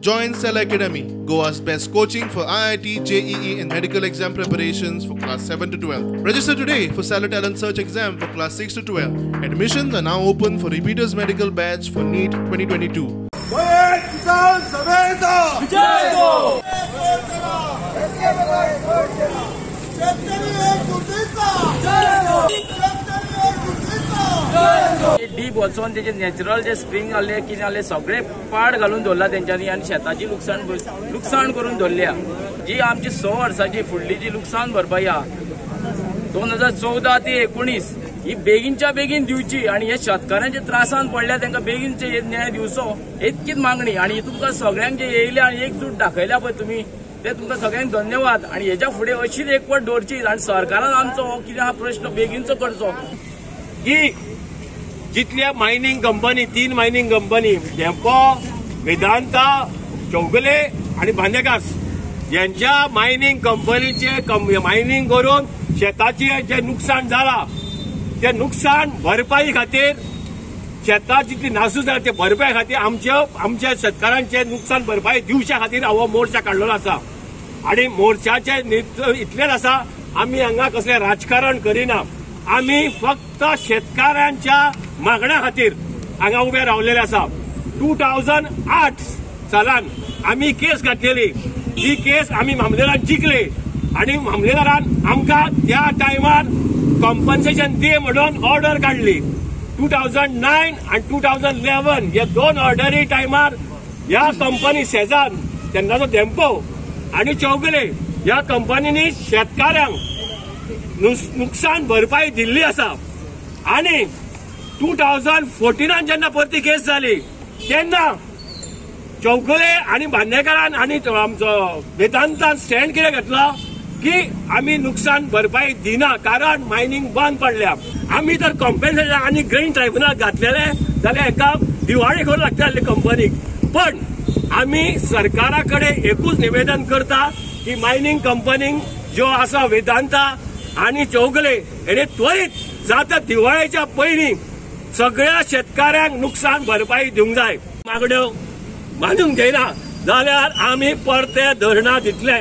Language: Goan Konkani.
Join Cell Academy, Goa's best coaching for IIT, JEE and medical exam preparations for class 7 to 12. Register today for Cellar Talent Search exam for class 6 to 12. Admissions are now open for repeaters medical batch for NEET 2022. Deep वचून तेजे नॅचरल जे स्प्रिंग आहले कितें आहले सगळे पाड घालून दवरला तेंच्यांनी आनी शेताची लुकसाण करून दवरल्या. जी आमची 100 वर्साची फुडली जी लुकसाण भरपाई आहा 2014 ते 19 ही बेगीनच्या बेगीन दिवची आनी हे शेतकारांचे त्रासान पडल्या तांकां बेगीनचे न्याय दिवचो इतकीच मागणी. आनी तुमकां सगळ्यांक जे येयले आनी एकजूट दाखयल्या पळय तुमी ते तुमकां सगळ्यांक धन्यवाद. आनी हेच्या फुडें अशीच एकवट दवरची आनी सरकारान आमचो हो कितें आहा प्रश्न बेगीनचो करचो. की जितल्या mining company, 3 mining company Dempo, Vedanta, Chowgule आणि बांदेकास यांच्या मायनिंग कंपनीचे मायनिंग करून शेताचे जे नुकसान जाला ते नुकसान भरपाई खातीर, शेतात जितली नासूस जाला ते भरपाई खातीर आमच्या शेतकारांचे नुकसान भरपाई दिवच्या खातीर हो मोर्चा काडलेलो आसा. आणि मोर्चाचे इतलेच आसा, आमी हांगा कसलें राजकारण करिना, आमी फक्त शेतकारांच्या मागण्या खातीर हांगा उबे रावलेले आसा. 2008 सालान आमी केस घातलेली, ही केस आमी मामलेदारान जिखले आनी मामलेदारान आमकां त्या टायमार कॉम्पन्सेशन दी म्हणून ऑर्डर काडली. 2009 आनी 2011 हे 2 ऑर्डरी टायमार ह्या कंपनी सेजान तेन्नाचो धेंपो आनी चौगुले ह्या कंपनींनी शेतकारांक नुकसान भरपाई दिल्ली आसा. आनी 2014 जेन्ना परती केस जाली तेन्ना चौगुले आनी बांदेकारान आनी आमचो वेदांतान स्टँड कितें घेतलो की आमी नुकसान भरपाई दिना कारण मायनिंग बंद पडल्या. आमी जर कॉम्पेन्सेशन आनी ग्रीन ट्रायब्युनल घातलेले जाल्यार हेका दिवाळी करूं लागता कंपनीक. पण आमी सरकारा कडेन एकूच निवेदन करता की मायनिंग कंपनीक ज्यो आसा वेदांता आनी चौगुले हेणे त्वरीत जाता दिवाळेच्या पयलीं सगळ्या शेतकाऱ्यांक नुकसान भरपाई दिवंक जाय. मागण्यो मानून घेयना जाल्यार आमी परते धरणां दितले.